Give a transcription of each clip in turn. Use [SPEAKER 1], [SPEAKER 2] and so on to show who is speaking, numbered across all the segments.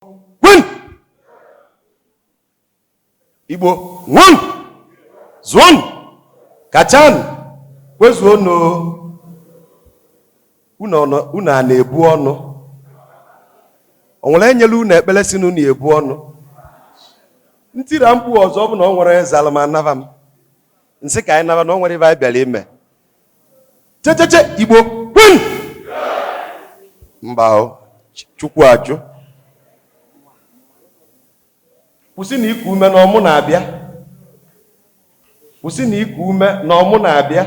[SPEAKER 1] Kwenu! Igbo ṅụọnụ, zụọnụ, kachanụ, kwezuonụ. Unu a na-ebu ọnụ? O nwere enyela unu ekpere si na unu ebu ọnụ? Ntira mkpu ọzọ, ọ bụ na o nwere eze alụ m anaba m nsị ka anyị naba na o nwere ife anyị bịara ime. Checheche, Igbo kwenu! Mba o, Chukwu ajụ. Kwụsị na iku ume na ọmụ na-abịa. Kwụsị na iku ume na ọmụ na-abịa.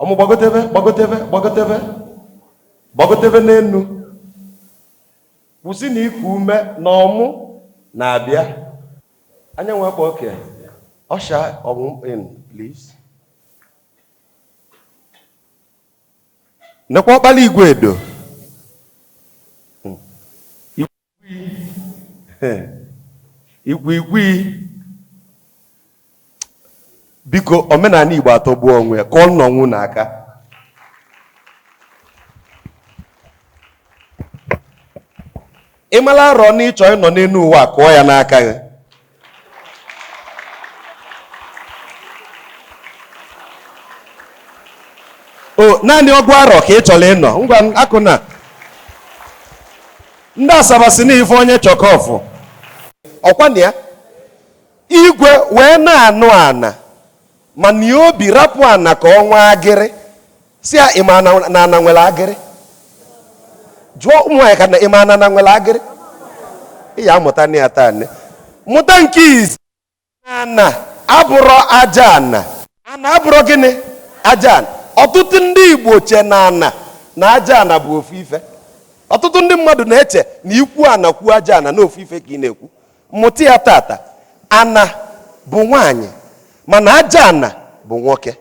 [SPEAKER 1] Ọmụ gbagotebe, gbagotebe, gbagotebe, gbagotebe n'enu. Kwụsị na iku ume na ọmụ na-abịa. Anyanwụ akpọ oke. Usher ọmụ in, please. Nekwa ọkpala igwe edo. Igwe igwe, biko, omenala Igbo atọgbuo onwe ya. Kụọ nnọnwụ n'aka. Ị mara arọ na ịchọ ịnọ n'elu ụwa, kụọ ya n'aka gị. O naanị ọgụ arọ ka ị chọrọ ịnọ. Ngwa, akụ na ndị Asaba si na ife onye chọkọfụ ọkwa na ya igwe wee na-anụ ana, mana ya obi rapụ ana ka ọ nwee agịrị. Si ya, ịma na ana nwere agịrị? Jụọ ụmụ nwaanyị ka na ịma na ana nwere agịrị. Ị ya amụta na ya taa nne. Mụta nke izi, ana abụrọ aja ana. Ana abụrọ gịnị? Aja ana. Ọtụtụ ndị Igbo che na ana na aja ana bụ ofu ife. Ọtụtụ ndị mmadụ na-eche na ikwu ana kwuo aja ana na ofu ife ka ị na-ekwu. Mụta ya tata, ana bụ nwaanyị, mana aja ana bụ nwoke.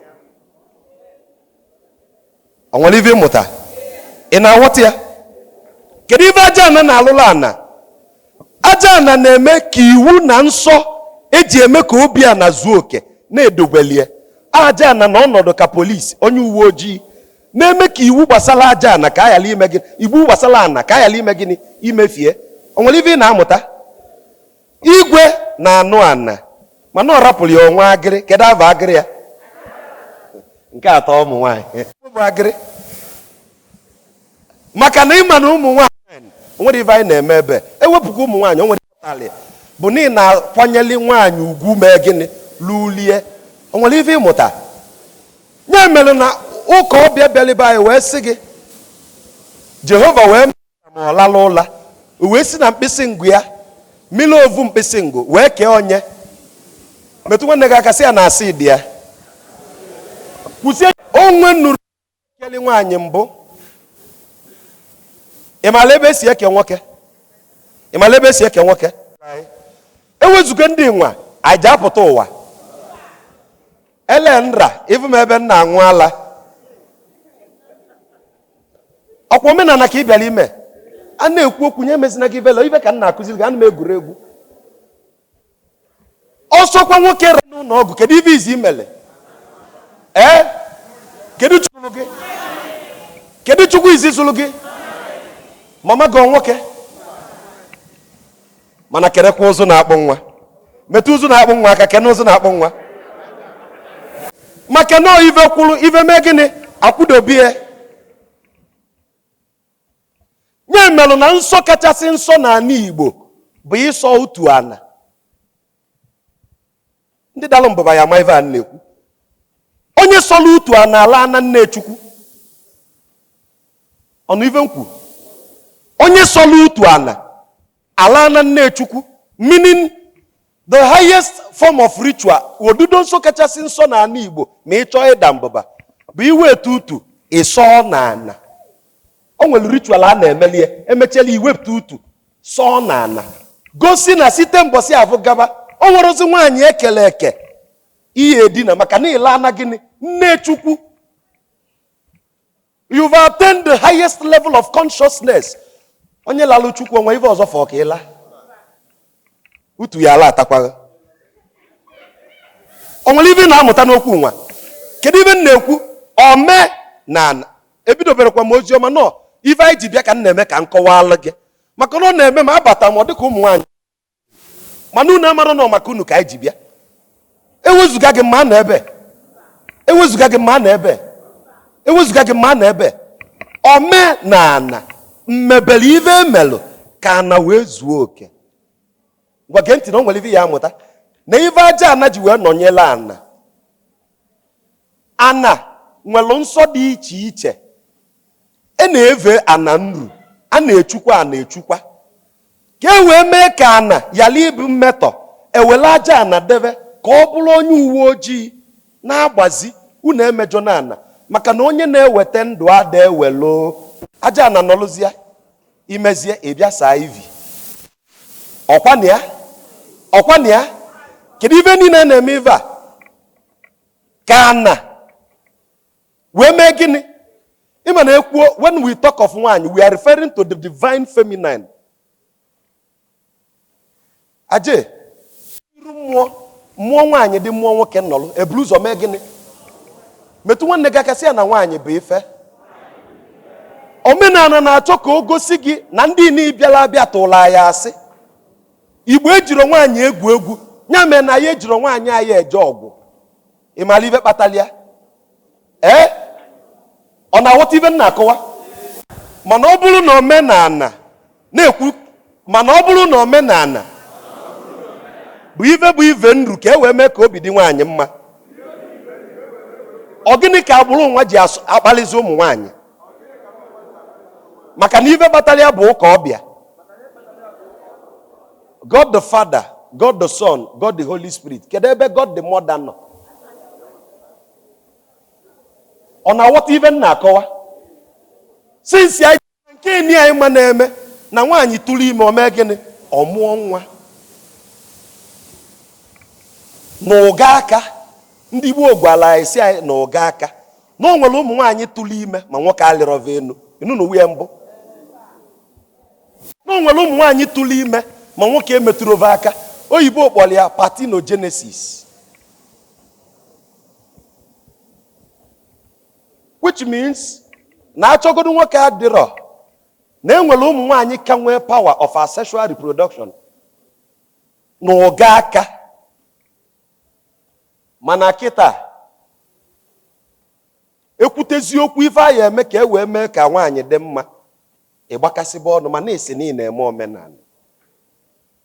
[SPEAKER 1] O nwere ife ịmụta? Ị na-aghọta ya? Kedu ife aja ana na-alụla ana? Aja ana na-eme ka iwu na nsọ eji eme ka obi ana zuo oke na-edobelie. Aja ana na ọnọdụ ka polisi, onye uwe ojii na-eme ka iwu gbasara aja ana ka a ghara ime gịnị, iwu gbasara ana ka a ghara ime gịnị, imefie. O nwere ife ị na-amụta? Igwe na-anụ ana, mana ọ rapụrụ ya onwe agịrị. Kedu ava agịrị ya? Nke atọ, ụmụ nwaanyị bụ agịrị, maka na ịma na ụmụ nwaanyị nwere ife anyị na-eme ebe ewepụkwa ụmụ nwaanyị. O nwere ụtalị bụ na ị na-akwanyeli nwaanyị ugwu, mee gịnị, lulie. O nwere ife ịmụta? Nye mere na ụka ọbịa bịalibe anyị wee sị gị, Jehova wee ma ọ lala ụla, o wee si na mkpịsị ngụ ya, mmiri ovu mkpịsị ngụ, wee kee onye. Metụ nwanne gị aka, sị ya na asị dị ya. Kwụsị onwe nụrụ keli nwaanyị mbụ. Ị maara ebe esi eke nwoke? Ị maara ebe esi eke nwoke? Ewezuga ndị nwa aja apụta ụwa ele nra ịfụ m ebe m na-aṅụ ala. Ọkwa omenala ka ị bịara ime. A na-ekwu okwu nye emezina gị bela ibe ka m na-akụziri gị. Ana m egwuregwu ọsọkwa nwoke ra n'ụlọ ọgwụ. Kedu ibe izi imele? Ee, kedu chukwu gị? Kedu chukwu izi zụrụ gị? Mama gị ọ nwoke? Mana kerekwa ụzụ na-akpụ nwa. Metụ ụzụ na-akpụ nwa aka. Kene ụzụ na-akpụ nwa, maka na ife kwuru ife mee gịnị, akwụdobie nye melụ na nsọ kachasị nsọ n'ala Igbo bụ ịsọ otu ana. Ndị dalụ mbụba ya ama ife a na-ekwu. Onye sọlụ utu ana ala ana nne Chukwu ọnụ ife nkwu. Onye sọlụ utu ana ala na nne Chukwu, meaning the highest form of ritual, odudo nsọ kachasị nsọ n'ala Igbo, ma ị chọọ ịda mbụba, bụ iwetu utu ịsọ n'ana. O nwere ritual a na-emeli ya. Emechiela, iwepụta utu sọọ n'ana, gosi na site mbọsị avụ gaba, o nwere ozi nwaanyị ekele eke ihe edina, maka na ịla ana gịnị? Nne Chukwu. You've attained the highest level of consciousness. Onye lalụ Chukwu, onwe ife ọzọ fọ ka ịla utu ya ala atakwaghị. O nwere ife ị na-amụta n'okwu nwa? Kedu ife m na-ekwu? Ome na ana ebidoberekwa m ozi ọma nọ. Ife anyị ji bịa ka m na-eme ka m kọwalụ gị. Maka na ọ na-eme ma abata m, ọ dịka ụmụ nwaanyị, mana unu amara na ọ maka unu ka anyị ji bịa. Ewezụga gị mma na ebe, ewezụga gị mma na ebe, ewezụga gị mma na ebe. Omenala mmebere ive emelụ ka ana wee zuo oke. Ngwa, gee ntị na o nwere ive ya amụta na ive aja ana ji wee nọnyere ana. Ana nwere nsọ dị iche iche. E na-eve ana nru, a na-echukwa ana echukwa, ka e wee mee ka ana yala ịbụ mmetọ. Ewere aja ana debe ka ọ bụrụ onye uwe ojii na-agbazi unu emejọ na ana, maka na onye na-eweta ndụ ada ewelu aja ana nọlụzie. Imezie, ịbịa saa ivi ọkwa na ya, ọkwa na ya. Kedu ife niile na-eme ife a? Ka ana wee mee gịnị? Ịma na ekwuo, when we talk of nwaanyị, we are referring to the divine feminine. Aje iru mmụọ, mmụọ nwaanyị dị, mmụọ nwoke nọlụ eburu ụzọ mee gịnị? Metụ nwanne gị aka, sị ya na nwaanyị bụ ife. Omenala na-achọ ka o gosi gị na ndị niile bịara abịa tụla ya asị. Igbo ejiro nwaanyị egwu egwu, ya mere na ya ejiro nwaanyị anyị eje ọgwụ. Ị maara ife kpatara ya? Ee, ọ na-aghọta ife m na-akọwa? Mana ọ bụrụ na omenala na-ekwu, mana ọ bụrụ na omenala bụ ife, bụ ife nru ka e wee mee ka obi dị nwaanyị mma, ọ gịnị ka agbụrụ nwa ji akpalizi ụmụ nwaanyị? Maka na ife kpatara ya bụ ụka ọbịa. God the Father, God the Son, God the Holy Spirit. Kedu ebe God the Mother nọ? Ọ na-aghọta ife m na-akọwa? Since anyị nke eni anyị ma na-eme na nwaanyị tụrụ ime, o mee gịnị? Ọ mụọ nwa na ụga aka. Ndị gboo gwara anyị si anyị na ụga aka na o nwere ụmụ nwaanyị tụrụ ime ma nwoke alịrọva enu enu na nwunye mbụ, na o nwere ụmụ nwaanyị tụrụ ime ma nwoke emetụrụva aka. Oyibo kpọrọ ya parthenogenesis, which means na achọgodo nwoke adịrọ, na enwere ụmụ nwaanyị ka nwee power of asexual reproduction na ụga aka. Mana kịta ekwutezi okwu ife a ya eme ka e wee mee ka nwaanyị dị mma, ịgbakasịba ọnụ ma na-esi na ị na-eme omenala.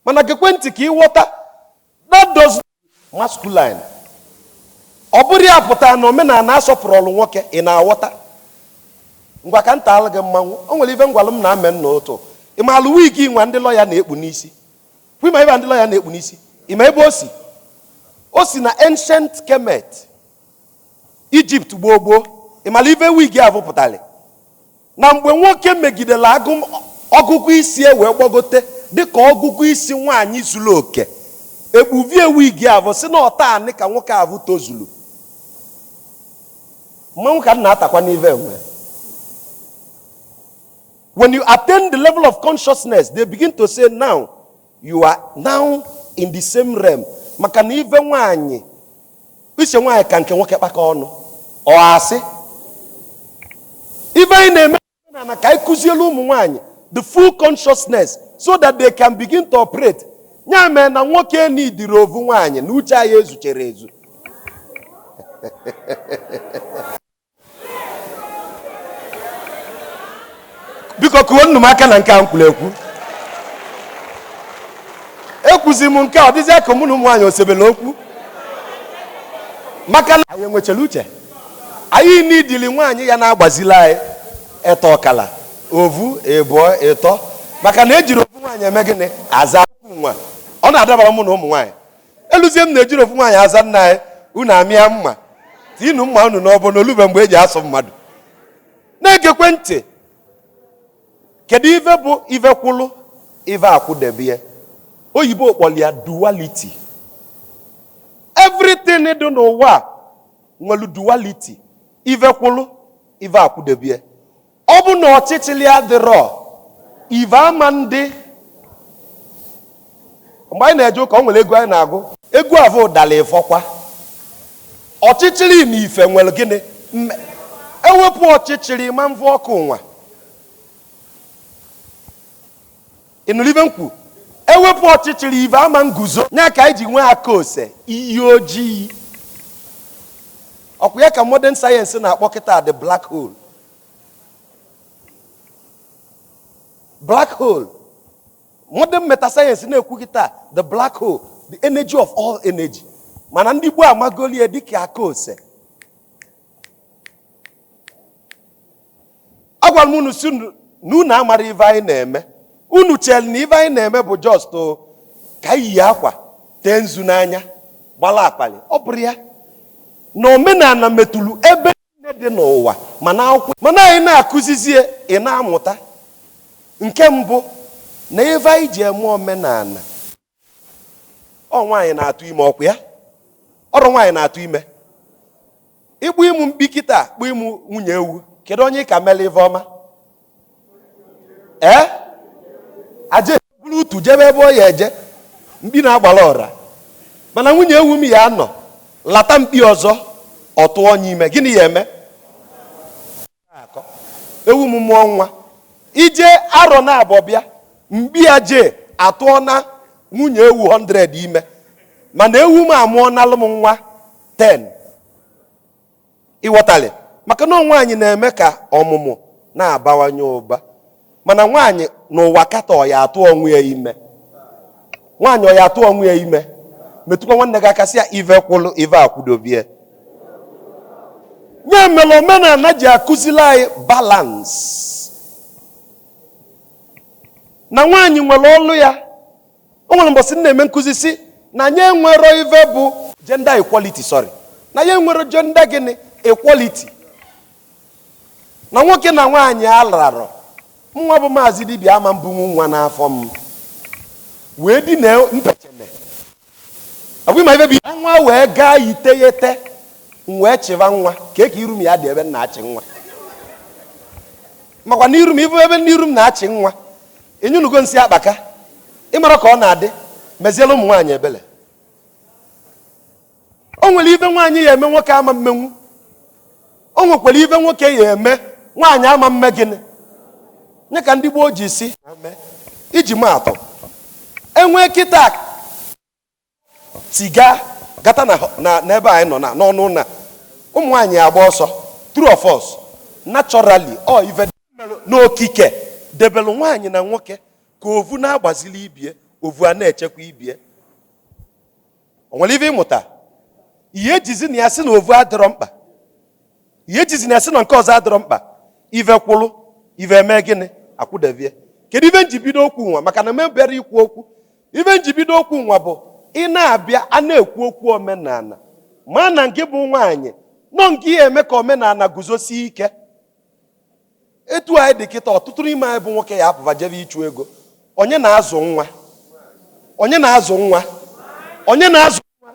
[SPEAKER 1] Mana gekwe ntị ka ịghọta, that does masculine, ọ bụrụ ya pụtara na omenala asọpụrụ ọlụ nwoke. Ị na-aghọta? Ngwa, ka nta alụ gị mmanwụ. O nwere ife ngwalụ m na ame nna ụtụ. Ị maalụ wig nwa ndị lọya na-ekpu n'isi? Ịma ebe ndị lọya na-ekpu n'isi? Ịma ebe o si? O si na ancient Kemet, Egypt gboo gboo. Ị mara ife wig a pụtara? Na mgbe nwoke megidere ọgụgụ isi e wee gbagote dịka ọgụgụ isi nwaanyị zuru oke, ekpuvie wig avụ, si na ọta anị ka nwoke avụ tozuru. Mmanwụ ka m na-atakwa n'ife enwe. When you attain the level of consciousness, they begin to say now you are now in the same realm, maka na ife nwaanyị, uche nwaanyị ka nke nwoke kpakọ ọnụ. Ọ asị ife anyị na-eme na ka anyị kụzielu ụmụ nwaanyị the full consciousness so that they can begin to operate. Ya mere na nwoke nidiri ovu nwaanyị na uche anyị ezuchere ezu. Biko kuo nnu m aka na nke a m kwuru ekwu. Ekwuzi m nke a, ọ dịzịa ka mụ na ụmụ nwaanyị osebele okwu, maka na anyị enwechara uche anyị n'idili nwaanyị ya na-agbazili anyị eto ọkala ovu ịbụọ ịtọ, maka na ejiri ofu nwaanyị eme gịnị? Aza okwu nwa. Ọ na-adabara mụ na ụmụ nwaanyị. Eluzie m na-ejiri ofu nwaanyị aza nna anyị. Unu amịa mma, tinu mma unu n'ọbọ na olube mgbe eji asụ mmadụ. Na-egekwe ntị. Kedu ife bụ ife kwụlụ ife akwụdebe? Oyibo kpọrọ ya duality. Everything dị n'ụwa a nwere duality. Ife kwụlụ ife akwụdebe. Ọ bụ na ọchịchịrị adịrọ, ife ama ndị. Mgbe anyị na-eje ụka, o nwere egwu anyị na-agụ. Egwu avụ dara ịfọkwa ọchịchịrị na ife nwere gịnị? Ewepụ ọchịchịrị, ma mvụ ọkụ nwa. Ị nụrụ ife m kwu? Ewepụ ọchịchịrị, ife ama nguzo. Ya ka anyị ji nwee aka ose iyi ojii. Ọkwa ya ka modern science na-akpọ kịta the black hole. Black hole, modern meta science na-ekwu kịta the black hole, the energy of all energy. Mana ndị gboo amagolie dịka aka ose. Agwara m unu si na unu amara ife anyị na-eme. Unu chere na ife anyị na-eme bụ just ka anyị yi akwa, tee nzu n'anya, gbala akpali. Ọ bụrụ ya na omenala metụrụ ebe niile dị n'ụwa, mana akwụkwọ, mana anyị na-akụzizie, ị na-amụta. Nke mbụ na ife anyị ji eme omenala, ọ nwaanyị na-atụ ime. Ọkwa ya ọrụ nwaanyị na-atụ ime. Ịkpụ ịmụ mkpi kịta, kpụ ịmụ nwunye ewu, kedu onye ị ka mele ife ọma? Ee, aja buru utu jebe ebe ọ ya eje. Mkpi na-agbara ọra, mana nwunye ewu m ya anọ lata mkpi ọzọ, ọ tụọ onye ime. Gịnị ya eme? Akọ ewu m mụọ nwa, ije arọ na abụọ bịa, mkpi ya jee atụọ na nwunye ewu 100 ime, mana ewu m amụọ nalụ m nwa 10. Ịghọtali? Maka na nwaanyị na-eme ka ọmụmụ na-abawanye ụba. Mana nwaanyị n'ụwa kata, ọ ya atụ onwe ya ime? Nwaanyị, ọ ya atụ onwe ya ime? Metụkwa nwanne gị aka, sị ya ive kwụlụ ive akwụdobie. Nye mere omenala ji akụzili anyị balance, na nwaanyị nwere ọlụ ya. O nwere mbọsị m na-eme nkụzi, si na anyị enwero ive bụ gender equality, sorry, na ya enwero gender gịnị? Equality. Na nwoke na nwaanyị alarọ. Nwa bụ maazị dibịa ama mbunwu nwa n'afọ m wee dina mpechene. Ọ bụghị ma ife bụ nwa wee gaa iteghete, m wee chịba nwa ka eke iru m ya dị ebe m na-achị nwa. Makwa n'iru m, ifu ebe n'iru m na-achị nwa, enyunugo nsị akpaka. Ịmara ka ọ na-adị, meziela ụmụ nwaanyị ebele. O nwere ife nwaanyị ya eme, nwoke ama mmenwu. O nwekwara ife nwoke ya eme, nwaanyị ama mme. Gịnị nye ka ndị gboo ji si iji maa atụ, enwee kịta tiga gata na n'ebe anyị nọ na n'ọnụ na ụmụ nwaanyị agba ọsọ. True or false? Naturally, ọ ife n'okike debelu nwaanyị na nwoke ka ovu na-agbazili ibie, ovu a na-echekwa ibie. O nwere ife ịmụta ihe ejizi na ya sị na ovu adịrọ mkpa, ihe ejizi na ya sị na nke ọzọ adịrọ mkpa. Ife kwụlụ ife eme gịnị? Akwụdebie. Kedu ife njibido okwu nwa? Maka na m bịara ikwu okwu, ife njibido okwu nwa bụ ị na-abịa a na-ekwu okwu omenala, ma na nke bụ nwaanyị nọ nke ihe eme ka omenala guzosie ike. Etu anyị dị kịta, ọtụtụ n'ime anyị bụ nwoke ya apụva jebe ịchụ ego. Onye na-azụ nwa? Onye na-azụ nwa? Onye na-azụ nwa?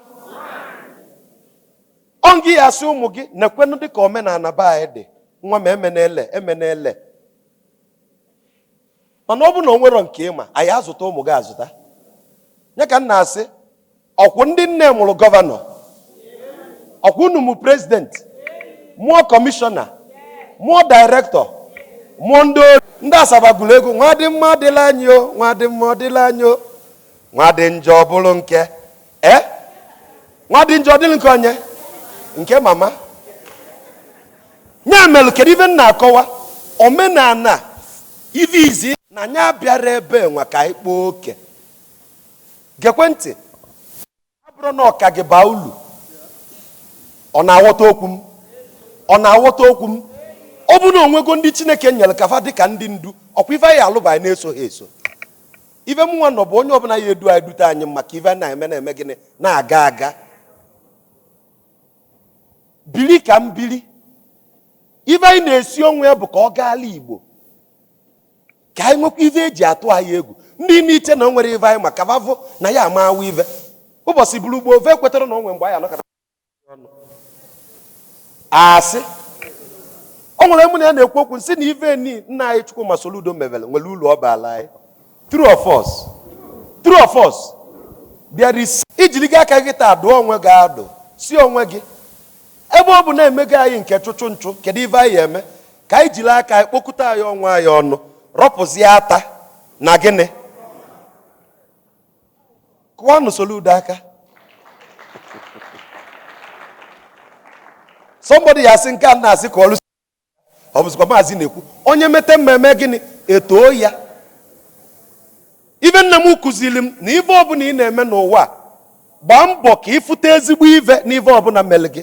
[SPEAKER 1] Ọ gị ya asị ụmụ gị na-ekwenụ dịka omenala be anyị dị. Nwa ma eme na-ele eme na-ele, mana ọ bụ na o nwero nke ịma, anyị azụta ụmụ gị azụta. Ya ka m na-asị, ọkwụ ndị nne mụrụ governor, ọkwụ unu mụ president, mụọ commissioner, mụọ director, mụọ ndị ori. Ndị Asaba gụrụ ego, nwa dị mma dịla anyị o, nwa dị mma dịla anyị o, nwa dị njọ bụrụ nke e nwa dị njọ dịrị nke onye nke mama ya mere. Kedu ife m na-akọwa? Omenala ife izi na anyị abịara ebe nwa ka anyị kpoo oke. Gekwe ntị, ọ bụrụ na ọka gị baa ulu, ọ na-aghọta okwu m, ọ na-aghọta okwu m. Ọ bụ na onwego ndị Chineke nyere kafa dịka ndị ndu, ọkwa ife anyị alụba, anyị na-eso ha eso. Ife m nwa nọ bụ onye ọbụla ya edu anyị, dute anyị maka ife na-eme na-eme gịnị na-aga aga. Biri ka m biri. Ife anyị na-esi onwe ya bụ ka ọ gaala Igbo, ka anyị nwekwa ife eji atụ anyị egwu. Ndị ime iche na o nwere ife anyị maka vavụ na ya ama awa ife ụbọchị buru gboo ofe ekwetara na onwe mgbe anyị anọkọta ọnụ asị. O nwere mụ na ya na-ekwu okwu, nsị na ife ni nna anyị Chukwuma Soludo mebere nwere uru ọ baala anyị. True or false? True or false? There is ijiri gị aka gị taa dụọ onwe gị adụ, si onwe gị ebe ọ bụ na-emego anyị nke chụchụ nchụ. Kedu ife anyị eme ka anyị jiri aka anyị kpokọta anyị onwe anyị ọnụ, rọpụzie ata na gịnị? Kụwanụ Soludo aka. Somebody ya asị nke a na-asị ka ọlụ ọ bụzikwa maazị na-ekwu onye mete mmemme gịnị etoo ya. Ife nna m kụziri m na ife ọbụla ị na-eme n'ụwa a, gbaa mbọ ka ịfụta ezigbo ife n'ife ọbụla mere gị.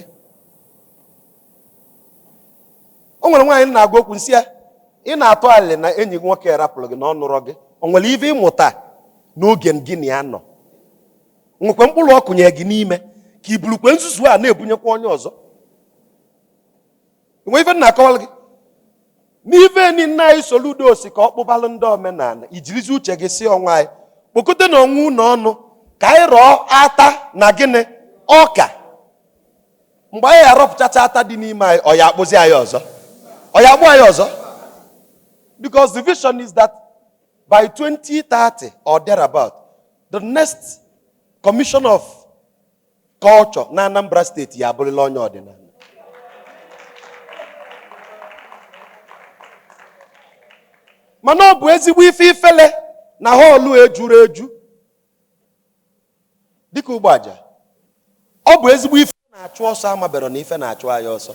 [SPEAKER 1] O nwere nwaanyị na-agwa okwu, nsị ya ị na-atụ alị na enyi gị nwoke rapụrụ gị na ọ nụrọ gị, o nwere ife ịmụta n'oge gị na ya nọ, nwekwe mkpụrụ ọ kụnye gị n'ime ka i burukwe nzuzu a na-ebunyekwa onye ọzọ. Nwe ife na-akọwara gị n'ife ni nna anyị Soludo si ka ọ kpụbalụ ndị omenala, ijirizi uche gị si ọnwa anyị kpokọte na onwe unu ọnụ ka anyị rọọ ata na gịnị ọka. Mgbe anyị arọpụchacha ata dị n'ime anyị, ọ ya akpụzi anyị ọzọ, ọ ya akpụ anyị ọzọ. Because the vision is that by 2030 or thereabout, the next commission of culture na Anambra Steeti ya abụrụla onye ọdịnala. Mana ọ bụ ezigbo ife ifele na hall ejuru eju dịka ụgbọ aja. Ọ bụ ezigbo ife na-achụ ọsọ amabero na ife na-achụ anyị ọsọ,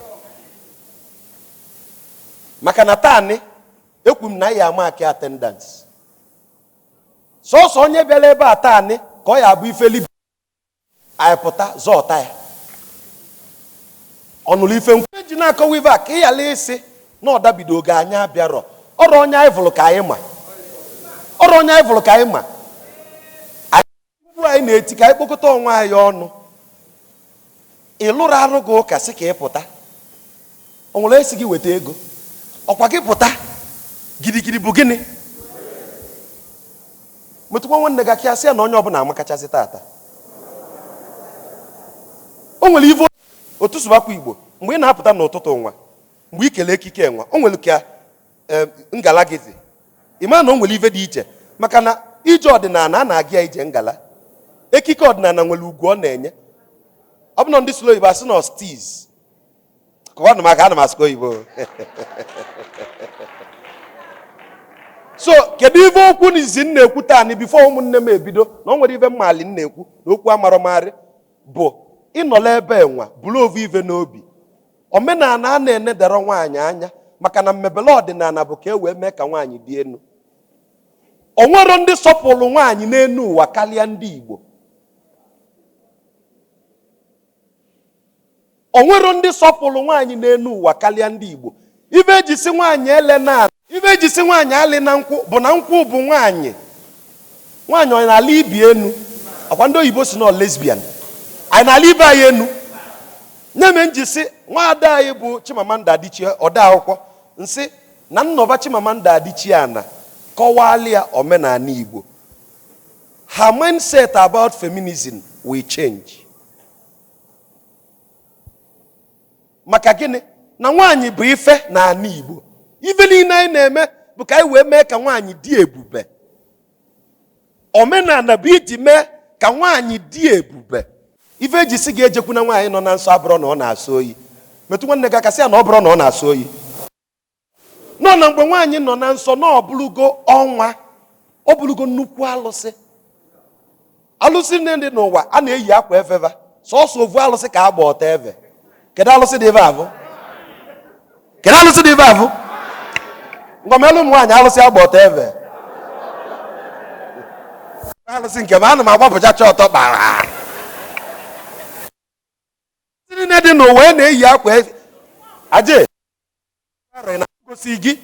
[SPEAKER 1] maka na taanị ekwu m na anyị ama aki attendance. Sọsọ onye bịara ebe a taanị ka ọ ya abụ ife libi anyị pụta zọọta ya ọ nụrụ ife nkwu eji na-akọwa ife a ka ị ghara ịsị na ọ dabido oge anyị abịarọ. Ọrụ onye anyị vụrụ ka anyị ma, ọrụ onye anyị vụrụ ka anyị ma. Mkpu anyị na-eti ka anyị kpokọta onwe anyị ọnụ. Ị lụrụ arụ gị ụka sị ka ị pụta, o nwere esi gị weta ego ọkwa gị pụta gidigidi bụ gịnị? Metụkwa nwanne gị aka, sị ya na onye ọbụla amakachasị tata. O nwere ife otu sụbakwa Igbo mgbe ị na-apụta n'ụtụtụ nwa, mgbe ị kelee ekike nwa, o nwere ka ngala gị dị. Ị ma na o nwere ife dị iche, maka na ije ọdịnala a na-aga ya ije ngala. Ekike ọdịnala nwere ugwu ọ na-enye. Ọ bụ na ndị sụrụ oyibo asị na steez kụwanụ maka ana m asụkọ oyibo. So kedu ife okwu n'izi m na-ekwu taa ni before ụmụnne m ebido na o nwere ife mmali m na-ekwu na okwu amarọmarị bụ ịnọla ebe enwa buru ovu ife n'obi. Omenala a na-enedara nwaanyị anya, maka na mmebele ọdịnala bụ ka e wee mee ka nwaanyị dị enu. O nwero ndị sọpụrụ nwaanyị n'enu ụwa karịa ndị Igbo. O nwero ndị sọpụrụ nwaanyị n'enu ụwa karịa ndị Igbo. Ife eji si nwaanyị ele na ife eji si nwaanyị alị na nkwụ bụ na nkwụ bụ nwaanyị. Nwaanyị ọ na-ala ibi enu? Ọkwa ndị oyibo si na lesbian. Anyị na-ala ibe anyị enu. Nye nji si nwaada anyị bụ Chimamanda Adichie, ode akwụkwọ, nsị na nnọba Chimamanda Adichie ana kọwalị ya omenala Igbo, her mindset about feminism will change. Maka gịnị? Na nwaanyị bụ ife n'ala Igbo. Ife niile anyị na-eme bụ ka anyị wee mee ka nwaanyị dị ebube. Omenala bụ iji mee ka nwaanyị dị ebube. Ife eji si gị ejekwu na nwaanyị nọ na nsọ abụrọ na ọ na-asọ oyi. Metụ nwanne gị aka, sị ya na ọ bụrụ na ọ na-asọ oyi nọ na mgbe nwaanyị nọ na nsọ na ọ bụrụgo ọnwa, ọ bụrụgo nnukwu alụsị. Alụsị nne dị n'ụwa a na-eyi akwa efeva, sọsọ ovu alụsị ka agba ọtọ eve. Kedu alụsị dị ebe abụ? Kedu alụsị dị ebe abụ? Ngwa melụ ụmụ nwaanyị alụsị agba ọtọ eve. Alụsị nke m ana m agbapụchacha ọtọ kpara. Niile dị n'ụwa a na-eyi akwa efe. Aje na gosi gị,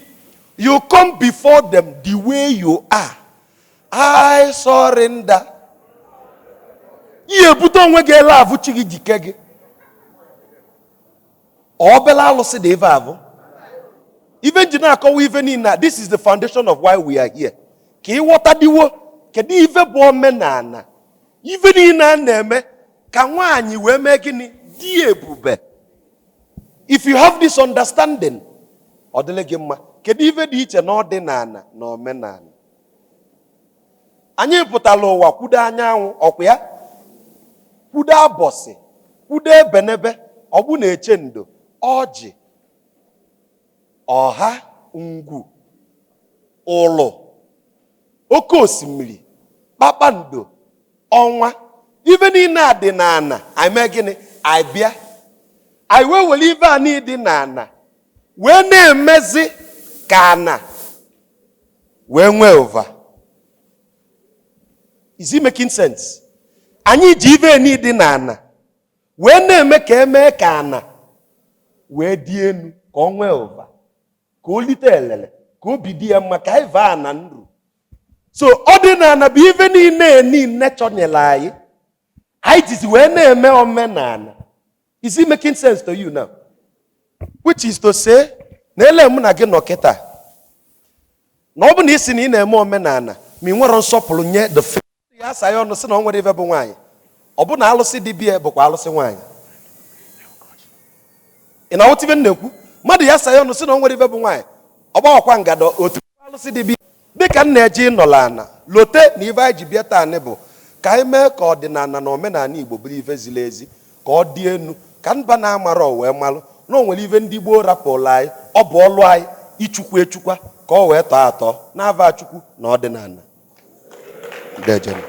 [SPEAKER 1] you come before them the way you are. I surrender. Ihe ebute onwe gị ele avụ chi gị jike gị. Obele alụsị dị ebe avụ. Ife nji na-akọwa ife niile a, this is the foundation of why we are here. Ka ịghọtadiwo kedu ife bụ omenala. Ife niile a na-eme ka nwaanyị wee mee gịnị dị ebube. If you have this understanding, ọ dịrị gị mma. Kedu ife dị iche na ọdịnala na omenala? Anyị pụtara ụwa kwudo anyanwụ, ọkwa ya kwudo abọsị, kwudo ebenebe, ọgbụ na-eche ndo, ọjị, ọha, ngwu, ụlụ, oke osimiri, kpakpando. Ọnwa, ife niile a dị n'ana. Anyị mee gịnị? Anyị bịa, anyị wee were ife a niile dị n'ana wee na-emezi ka ana wee nwee ụva. Is it making sense? Anyị ji ife niile dị n'ana wee na-eme ka emee ka ana wee dị enu, ka ọ nwee ụva, ka o lite elele, ka obi dị ya mma, ka anyị vaa ana nru. So ọdịnala bụ ife niile niile chọnyere anyị, anyị jizi wee na-eme omenala. Is it making sense to you now? Which is to say na ele mụ na gị nọ kịta, na ọ bụ na isi na ị na-eme omenala ma ị nwere nsọpụrụ nye the faith ya, asa ya ọnụ sị na ọ nwere ife bụ nwaanyị, ọ bụ na alụsị dibịa bụkwa alụsị nwaanyị. Ị na-aghọta ife m na-ekwu? Mmadụ ya sa ya ọnụ sị na ọ nwere ife bụ nwaanyị, ọ gbawakwa ngado otu alụsị dibịa. Dịka m na-eje ịnọla ana lote na ife anyị ji bịa taa bụ ka anyị mee ka ọdịnala na omenala Igbo bụrụ ife ziri ezi, ka ọ dị enu, ka mba na-amara wee malụ na o nwere ife ndị gboo rapụrụ anyị. Ọ bụ ọlụ anyị ichukwu echukwa ka ọ wee tọọ atọ n'ava Chukwu na ọdịnala. Dejenu.